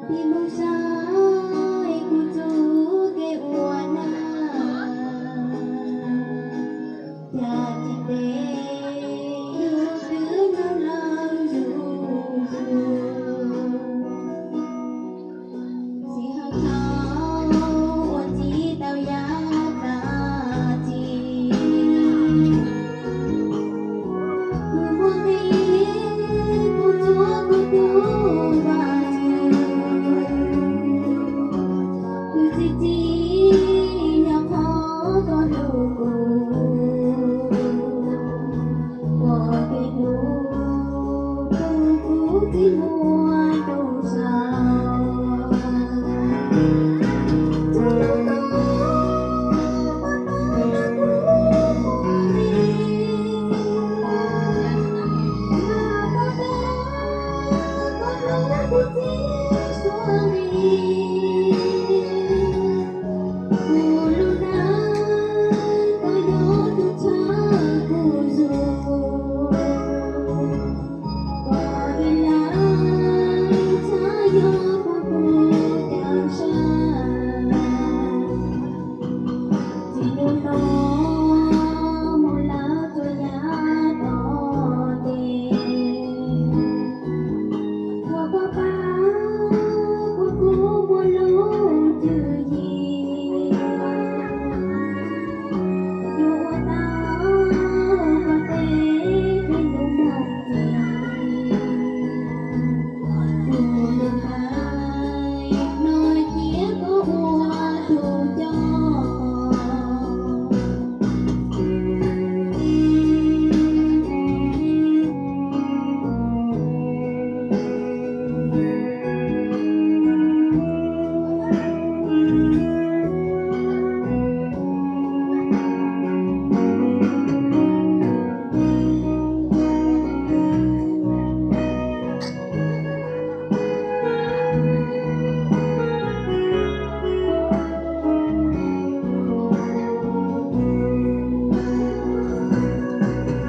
Tib mus saib kuv txoj kev ua nag, cas tsis ntev yuav twb nag lawm zuj zus. Txiv hawm thaum ua txiv tau yav dab tsi, kuv muaj nqis puas tsuav kuv tus Vajtswv. Kuv txiv txiv nyob qhov koj hlub kuv, koj kev hlub kuv, kuv txiv muaj tus saud.